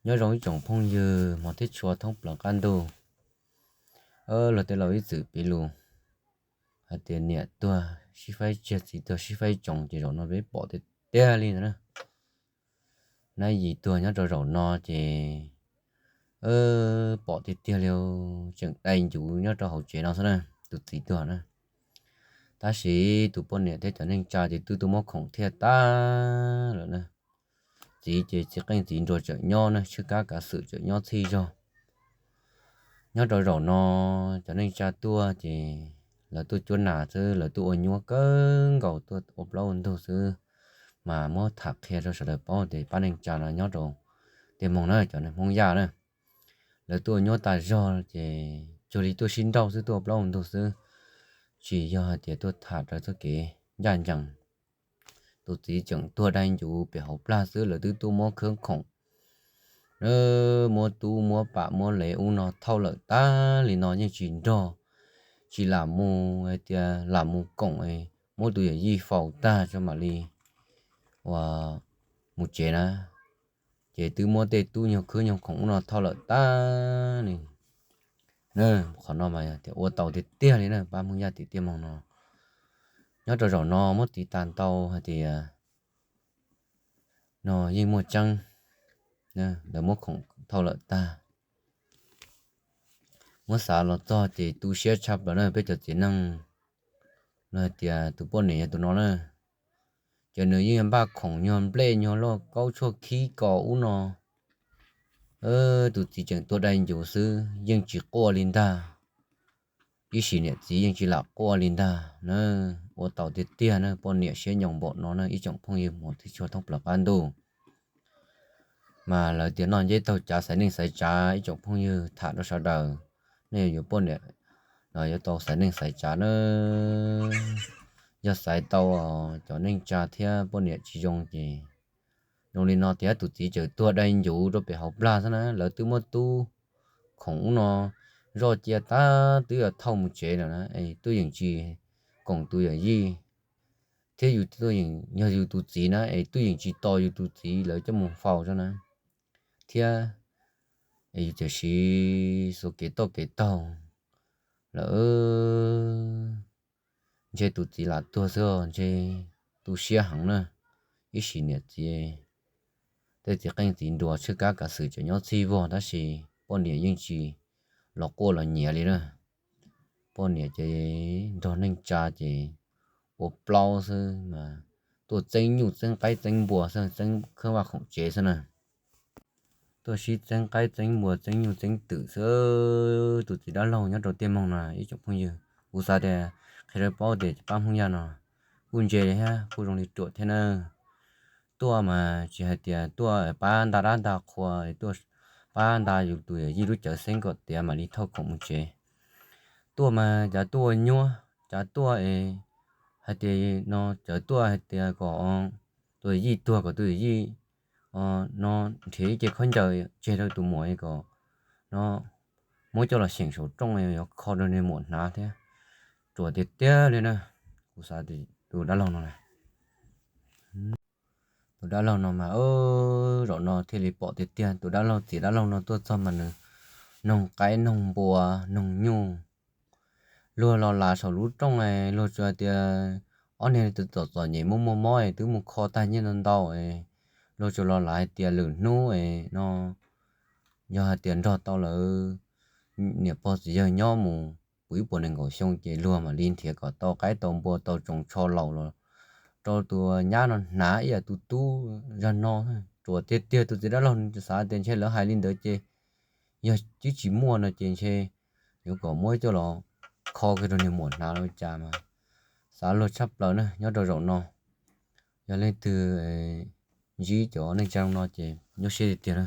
Nyob zoo ib tsoom phooj ywg hmov thiab tshua thoob plaws qab ntuj. Luag tej laus ib txwm piv lus hais tias niam tuag sib faib tsiag, txiv tuag sib faib tsoos, ces zaum no peb pom tiag tiag li ntawd na. Nab yim tuag nyob rau zaum no ces pom tiag tiag li, tseem dai ncuv nyob rau hauv tsev no xwb na, tus txiv tuag na. Tab sis tus poj niam thiab cov neej tsa ces twb tuaj muab khoom thiaj tag lawm na. Txiv ces txiv qeej txiv nruas tseem nyob na, tshwj kab kav xwm tseem nyob txhij zog. Nyob rau zaum no cov neej tsa tuaj ces lawv tuaj cuab nas xwb, lawv tuaj ua nyuab kawg nkaus, tuaj ua plaub ua ntug xwb, mas muab tham qhia rau sawv daws paub tias pab neej tsa no nyob rau Tiaj Moog na, cov neeg Hmoob Yaj na. Lawv tuaj ua nyuab tas zog ces cuag li tuaj sib nrauj xwb, tuaj ua plaub ua ntug xwb, tsis yog hais tias tuaj tham raws txoj kev ncaj ncees. Tus txiv tseem tuag dai ncuv pem hauv plag xwb, lawv twb tuaj muab khawb khoom na, muab tub muab pam muab lev ub no thauj lawm tag li no yeej tsis nrog, tsis lam mus hais tias lam mus koom, muab tus yawm yij faus tag tso mam li ua mus tsev na. Ces twb muab tej tub nyuag khwb nyuag khoom ub no thauj lawm tag li. Qhov no mas tias ua tau tiag tiag li na, pab Hmoob Yaj tim Tiaj Moog no. Nyob rau zaum no muab tiv tas ntau hais tias no yeej muaj tseeb, lawv muab khoom thauj lawm tag. Muab xav los txog ces tu siab tshaj plaws na peb cov txiv neej. Luag hais tias tus poj niam yog tus no na, ces nws yeej npaj khoom nyuag nplej nyuag lauj kaub tshuaj khib kos ub no. Tus txiv tseem tuag dai ncuv xwb yeej tsis quaj li ntag. Ib sim niam txiv yeej tsis lam quaj li ntag na. Ua tau tiag tiag na, poj niam siab nyoos npaum no na ib tsoom phooj ywg hmov thiab tshua thoob plaws qab ntuj. Mas lawv tias noj nceb taug cav xaiv neej xaiv tsav, ib tsoom phooj ywg tham rau sawv daws, nej yuav yuav poj niam los yuav tau xaiv neej xaiv tsav na. Yog xaiv tau cov neej tsa thiab poj niam tsis zoo ces zoo li no tias tus txiv tseem tuag dai ncuv rau pem hauv plag xwb na, lawv twb muab tub khoom ub no zoj cia tag twb yuav thauj mus tsev lawm na, es twb yeej tsis koom tus yawm yij, thiab yus twb yeej yog yus tus txiv na, es twb yeej tsis tos yus tus txiv lawv coj mus faus tso na, thiab es yus txawm siv xuas kev toj kev taug lawm. Ntshe tus txiv lam tuag xwb, ntshe tu siab heev na. Ib sim niam txiv, tej txiv qeej txiv nruas tshwj kab kav xwm tseem nyob txhij vog tab sis poj niam yeej tsis los quaj los nyiav li na. Poj niam ces nrog neej tsa ces ua plaub xwb mas tuaj txeeb nyuj txeeb qaib txeeb npua xwb, txeeb khawb vaj khoom tsev xwb na. Tuaj sib txeeb qaib txeeb npua txeeb nyuj txeeb twm xwb. Tus txiv dab laug nyob rau Tiaj Moog no ib tsoom phooj ywg, kuv xav tias qhia rau paub tias pab Hmoob Yaj no kuj ntse li thiab kuj zoo li ruam thiab na. Tuaj mas tsis hais tias tuaj pab nta dab nta qhua, tuaj pab nta yus tus yawm yij lub cawv xeeb kom tiav mam li thauj khoom mus tsev. Tuaj mas cav tuaj ua nyuab, cav tuaj es hais tias no, cav tuaj hais tias kom tus yawm yij tuag kom tus yawm yij no nrhiav ib ce khaub ncaws tseg rau tus muam kom no muab coj los xyeem saum rooj yuav kho rau niag muam hnav thiab. Ruam tiag tiag li na. Kuv xav tus dab laug no na, tus dab laug no mas zaum no thiaj li pom tiag tiag. Tus dab laug txiv dab laug no tuaj txog mas nws noog qaib noog npua noog nyuj. Luag los lav saum lub rooj, luag tsuas hais tias ob niag txom txom nyem muaj muaj mob es twb mus kho tag nyiaj ntau ntau, luag tsuas los lav hais tias lwm hnub no yog hais tias nrog tau lawv niam pog txiv yawg nyob mus puv ib puas nees nkaum xyoo ces luag mam li nrhiav kom tau qaib tau npua tau tsoos tsho laus los rau tus nyab no hnav ib yam tus tub zag no. Ruam tiag tiag, tus txiv dab laug xav tias ntshe lawv hais li ntawd ces yog twb tsis muaj no ces ntshe yuav kom muab coj los kho kiag rau niag muam hnav los cas mas xav luag tshaj plaws na. Nyob rau zaum no yog leej twg ntsib cov neej tsa no ces nyuaj siab tiag tiag na.